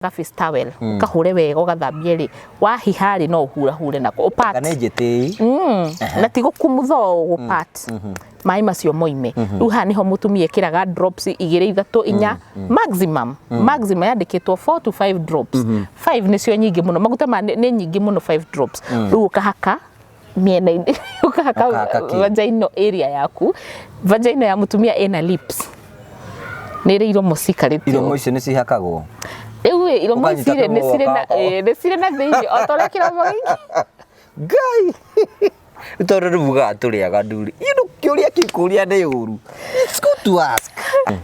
Ga face towel ũkahũre wega, ũgathambie rĩ, wahiha rĩ, no ũhurahure nako ũpat. Kana njĩtĩi. Na ti gũkumutha ũũ, gũpat maĩ macio moime. Rĩu haha nĩho mũtumia ĩkĩraga drops igĩrĩ, ithatũ, inya maximum. Maximum yandĩkĩtwo 4 to 5 drops, 5 nĩcio nyingĩ mũno. Maguta ma nĩ nyingĩ mũno, 5 drops. Rĩu ũkahaka mĩena-inĩ, ũkahaka Ũkahaka kĩ? vagina area yaku. Vagina ya mũtumia ĩna lips, nĩ ĩrĩ iromo cikarĩte Iromo ũũ. Icio nĩ cihakagwo? Rĩu ĩ, iromo Ũkanyita ici rĩ, nĩ kĩmwe cirĩ na ũgaka. Nĩ cirĩ na thĩinĩ o ta ũrĩa kĩromo gĩkĩ. Ngai, tondũ rĩu mugaga tũrĩ aganu rĩ, kĩũria kĩkũria nĩ ũru. It's good to ask.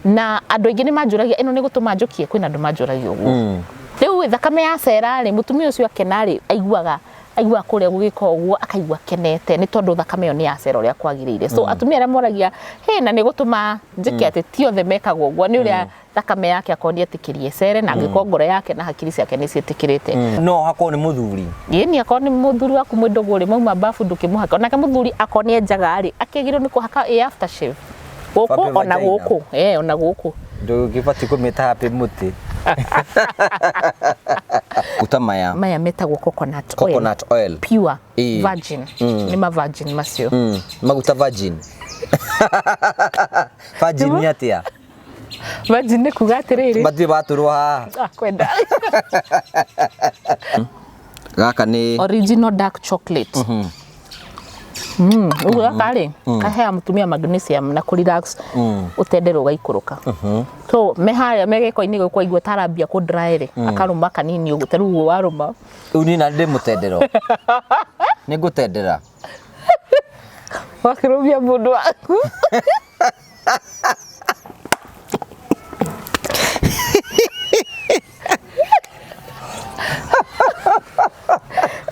Na andũ aingĩ nĩ manjũragia, ĩno nĩ gũtũma njũkie? Kwĩna andũ manjũragia ũguo. Rĩu ĩ, thakame yacera rĩ, mũtumia ũcio akena rĩ, aiguaga kũrĩa gũgĩka ũguo, akaigua kenete nĩ tondũ thakame ĩyo nĩ yacera ũrĩa kwagĩrĩire. So atumia arĩa moragia, "Hĩ, na nĩ gũtũma njĩke atĩ?" Ti othe mekaga ũguo, nĩ ũrĩa thakame yake akorwo nĩ etĩkĩrie ĩcere, na angĩkorwo ngoro yake na hakiri ciake nĩ ciĩtĩkĩrĩte. No hakorwo nĩ mũthuri? Ĩni, akorwo nĩ mũthuri waku mwĩ ndũgũ rĩ, mauma babu ndũkĩmũhaka. Onake mũthuri akorwo nĩ enjaga rĩ, akĩagĩrĩirwo nĩ kũhaka ĩ aftershave gũkũ. Happy Ona vagina. gũkũ, ona gũkũ. Ndũgĩbatiĩ kũmĩta happy mũtĩ. Maguta maya? Maya metagwo coconut oil. Coconut oil. Pure. Virgin, nĩ ma virgin macio. Maguta virgin, virgin nĩ atĩa? Virgin nĩ kuga atĩrĩrĩ, Matirĩ batũrwo haha. Ah, kwenda. Gaka nĩ? Original dark chocolate. Ũguo gaka rĩ, kaheaga mũtumia magnesium na kũ relax ũtendere ũgaikũrũka. So me harĩa me gĩko-inĩ gũkũ, aigua tarambia kũ dry rĩ, akarũma kanini ũguo, ta rĩu ũguo warũma. Rĩu niĩ na ndĩ mũtendero, nĩ ngũtendera. Wakĩrũmia mũndũ waku.